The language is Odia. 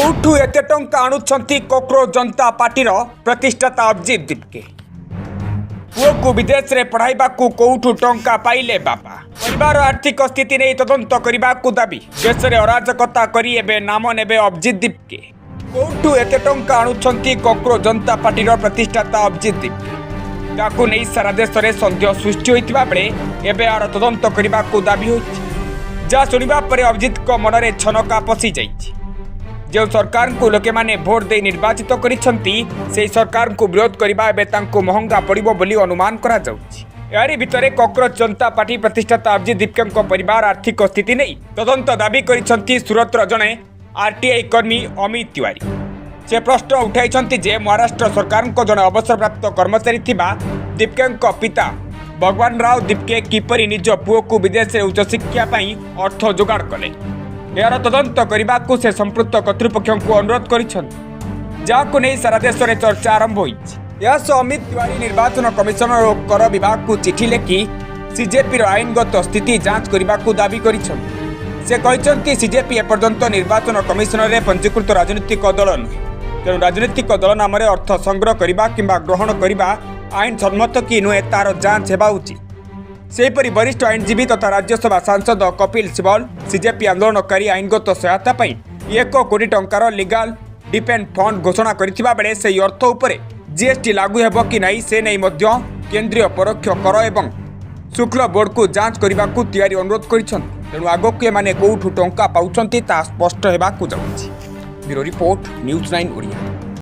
କୋଉଠୁ ଏତେ ଟଙ୍କା ଆଣୁଛନ୍ତି କକ୍ରୋଚ ଜନତା ପାର୍ଟିର ପ୍ରତିଷ୍ଠାତା ଅଭିଜିତ ଦୀପକେ? ପୁଅକୁ ବିଦେଶରେ ପଢ଼ାଇବାକୁ କୋଉଠୁ ଟଙ୍କା ପାଇଲେ ବାପା? ପରିବାର ଆର୍ଥିକ ସ୍ଥିତି ନେଇ ତଦନ୍ତ କରିବାକୁ ଦାବି। ଦେଶରେ ଅରାଜକତା କରି ଏବେ ନାମ ନେବେ ଅଭିଜିତ ଦୀପକେ। କୋଉଠୁ ଏତେ ଟଙ୍କା ଆଣୁଛନ୍ତି କକ୍ରୋଚ ଜନତା ପାର୍ଟିର ପ୍ରତିଷ୍ଠାତା ଅଭିଜିତ ଦୀପକେ, ତାକୁ ନେଇ ସାରା ଦେଶରେ ସନ୍ଦେହ ସୃଷ୍ଟି ହୋଇଥିବା ବେଳେ ଏବେ ଏହାର ତଦନ୍ତ କରିବାକୁ ଦାବି ହୋଇଛି। ଯାହା ଶୁଣିବା ପରେ ଅଭିଜିତଙ୍କ ମନରେ ଛନକା ପଶିଯାଇଛି। ଯେଉଁ ସରକାରଙ୍କୁ ଲୋକମାନେ ଭୋଟ ଦେଇ ନିର୍ବାଚିତ କରିଛନ୍ତି, ସେହି ସରକାରଙ୍କୁ ବିରୋଧ କରିବା ଏବେ ତାଙ୍କୁ ମହଙ୍ଗା ପଡ଼ିବ ବୋଲି ଅନୁମାନ କରାଯାଉଛି। ଏହାରି ଭିତରେ କକ୍ରୋଚ ଜନତା ପାର୍ଟି ପ୍ରତିଷ୍ଠାତା ଅଭିଜିତ ଦୀପକେଙ୍କ ପରିବାର ଆର୍ଥିକ ସ୍ଥିତି ନେଇ ତଦନ୍ତ ଦାବି କରିଛନ୍ତି ସୁରତର ଜଣେ ଆରଟିଆଇ କର୍ମୀ ଅମିତ ତିୱାରୀ। ସେ ପ୍ରଶ୍ନ ଉଠାଇଛନ୍ତି ଯେ ମହାରାଷ୍ଟ୍ର ସରକାରଙ୍କ ଜଣେ ଅବସରପ୍ରାପ୍ତ କର୍ମଚାରୀ ଥିବା ଦୀପକେଙ୍କ ପିତା ଭଗବାନ ରାଓ ଦୀପକେ କିପରି ନିଜ ପୁଅକୁ ବିଦେଶରେ ଉଚ୍ଚଶିକ୍ଷା ପାଇଁ ଅର୍ଥ ଯୋଗାଡ଼ କଲେ, ଏହାର ତଦନ୍ତ କରିବାକୁ ସେ ସମ୍ପୃକ୍ତ କର୍ତ୍ତୃପକ୍ଷଙ୍କୁ ଅନୁରୋଧ କରିଛନ୍ତି, ଯାହାକୁ ନେଇ ସାରା ଦେଶରେ ଚର୍ଚ୍ଚା ଆରମ୍ଭ ହୋଇଛି। ଏହା ସହ ଅମିତ ତିୱାରୀ ନିର୍ବାଚନ କମିଶନର ଓ କର ବିଭାଗକୁ ଚିଠି ଲେଖି ସିଜେପିର ଆଇନଗତ ସ୍ଥିତି ଯାଞ୍ଚ କରିବାକୁ ଦାବି କରିଛନ୍ତି। ସେ କହିଛନ୍ତି, ସିଜେପି ଏପର୍ଯ୍ୟନ୍ତ ନିର୍ବାଚନ କମିଶନରେ ପଞ୍ଜୀକୃତ ରାଜନୈତିକ ଦଳ ନୁହେଁ। ତେଣୁ ରାଜନୈତିକ ଦଳ ନାମରେ ଅର୍ଥ ସଂଗ୍ରହ କରିବା କିମ୍ବା ଗ୍ରହଣ କରିବା ଆଇନ ସମ୍ମତ କି ନୁହେଁ, ତାର ଯାଞ୍ଚ ହେବା ଉଚିତ। ସେହିପରି ବରିଷ୍ଠ ଆଇନଜୀବୀ ତଥା ରାଜ୍ୟସଭା ସାଂସଦ କପିଲ ସିବଲ ସିଜେପି ଆନ୍ଦୋଳନକାରୀ ଆଇନଗତ ସହାୟତା ପାଇଁ 1 କୋଟି ଟଙ୍କାର ଲିଗାଲ ଡିଫେନ୍ସ ଫଣ୍ଡ ଘୋଷଣା କରିଥିବା ବେଳେ ସେହି ଅର୍ଥ ଉପରେ ଜିଏସ୍ଟି ଲାଗୁ ହେବ କି ନାହିଁ, ସେ ନେଇ ମଧ୍ୟ କେନ୍ଦ୍ରୀୟ ପରୋକ୍ଷ କର ଏବଂ ଶୁଳ୍କ ବୋର୍ଡକୁ ଯାଞ୍ଚ କରିବାକୁ ତିୱାରୀ ଅନୁରୋଧ କରିଛନ୍ତି। ତେଣୁ ଆଗକୁ ଏମାନେ କୋଉଠୁ ଟଙ୍କା ପାଉଛନ୍ତି, ତାହା ସ୍ପଷ୍ଟ ହେବାକୁ ଯାଉଛି। Bureau report, news 9 Odia.